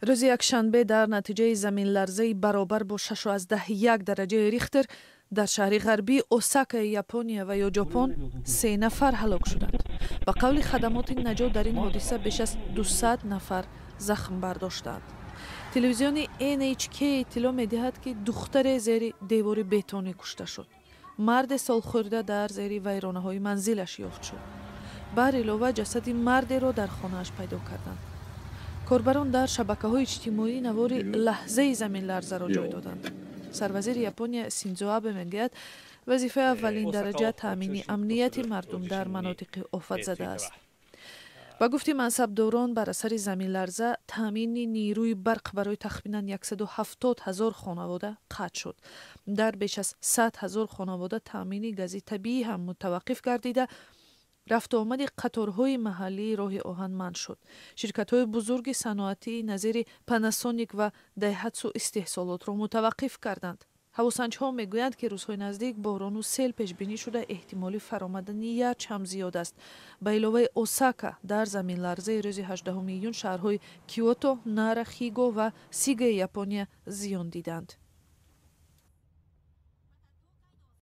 Рӯзи якшанбе дар натиҷаи заминларзаи баробар бо 6,1 дараҷаи Рихтер дар шаҳри ғарбии Осакаи Япония ва ё Ҷопон се нафар ҳалок шуданд. Ба қавли хадамоти наҷот, дар ин ҳодиса беш аз 200 нафар захм бардоштаанд. Телевизиони NHK иттилоъ медиҳад, ки духтаре зери девори бетонӣ кушта шуд. Марде солхӯрда дар зери вайронаҳои манзилаш ёфт шуд. Бар илова, ҷасади мардеро дар хонааш пайдо карданд. Корбарон дар шабакаҳои иҷтимоӣ навори лаҳзаи заминларзаро ҷой доданд. Сарвазири Япония Синдзо Абе мегӯяд, вазифаи аввалин дараҷа таъмини амнияти мардум дар манотиқи офатзада аст. Ба гуфти мансабдорон, бар асари заминларза таъмини нерӯи барқ барои тахминан 170 ҳазор хонавода қатъ шуд. Дар беш аз 100 ҳазор хонавода таъмини гази табиӣ ҳам мутаваққиф гардида, рафтуомади қаторҳои маҳаллии роҳи оҳан манъ шуд. Ширкатҳои бузурги саноатии назири Панасоник ва Дайҳатсу истеҳсолотро мутаваққиф карданд. Ҳавосанҷҳо мегӯянд, ки рӯзҳои наздик борону сел пешбинӣ шуда, эҳтимоли фаромадани ярч ҳам зиёд аст. Ба иловаи Осака, дар заминларзаи рӯзи 18 июн шаҳрҳои Киото, Нара, Хиго ва Сигаи Япония зиён диданд.